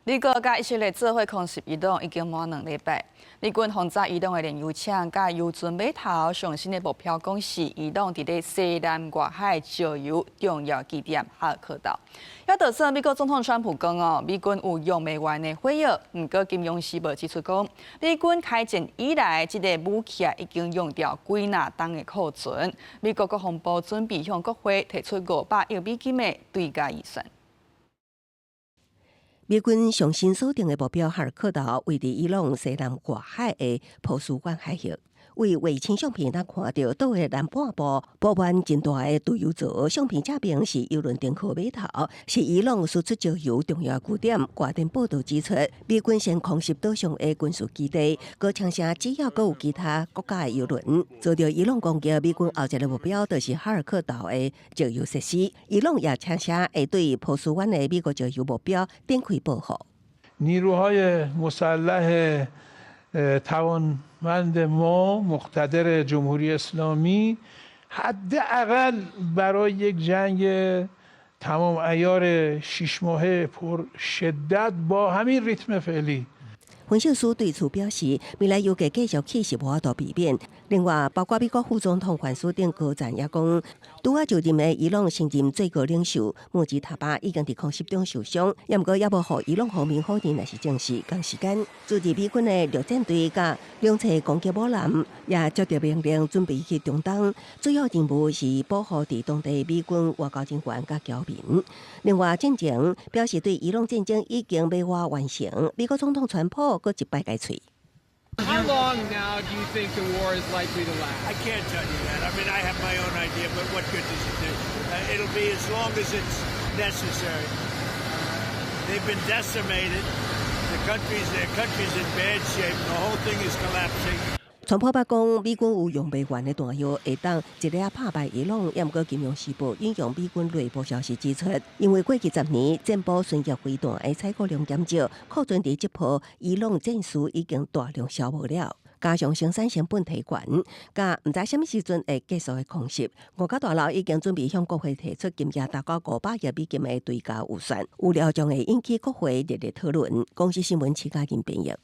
美國佮以色列做伙空襲伊朗已經滿2禮拜。美軍轟炸伊朗的煉油廠佮油船碼頭，上新的目標講是伊朗佇咧西南外海石油重要基點哈爾克島。也就算美國總統川普講哦，美軍有用袂完的火藥，毋過金融時報指出講，美軍開戰以來，這个武器已經用掉幾若冬的庫存。美國國防部準備向國會提出500億美金的追加預算。美軍上新鎖定的目標哈爾克島，位佇伊朗西南外海的波斯灣海域。為衛星相片，咱看著島的南半部布滿真大的堆油槽，相片這邊是油輪停靠碼頭，是伊朗輸出石油重要據點。外電報道指出，美軍先空襲島上的軍事基地，閣槍聲只要閣有其他國家的油輪遭著伊朗攻擊，美軍後一个目標就是哈爾克島的石油設施。伊朗也聲稱會對波斯灣的美國石油目標展開報復。 نیروهای مسلح توانمند ما مقتدر جمهوری اسلامی حداقل برای یک جنگ تمام عیار 6 ماهه پر شدت با همین ریتم فعلی 分析師對此表示，未來油價繼續起是無法度避免。另外，包括美國副總統范斯等高層也講，拄仔就任的伊朗新任最高領袖穆吉塔巴已經佇空襲中受傷，也毋過猶無予伊朗方面否認抑是證實。仝時間，駐佇美軍的陸戰隊佮兩棲攻擊母艦也接著命令準備去中東，主要任務是保護佇當地美軍外交人員佮僑民。另外，戰前表示對伊朗戰爭已經欲倚完成，美國總統川普閣一擺共喙。 How long now do you think the war is likely to last? I can't tell you that. I mean, I have my own idea, but what good does it do? It'll be as long as it's necessary. They've been decimated. Their country's in bad shape. The whole thing is collapsing. 川普捌講，美軍有用袂完的彈藥，會當一下拍敗伊朗。也毋過，金融時報引用美軍內部消息指出，因為過去10年戰斧巡弋飛彈的採購量減少，庫存佇這波伊朗戰事已經大量消耗了。加上生產成本提懸，佮毋知啥物時陣會結束的空襲，五角大樓已經準備向國會提出金額達到500億美金的追加預算，預料將會引起國會熱烈討論。公視新聞徐嘉仁編譯。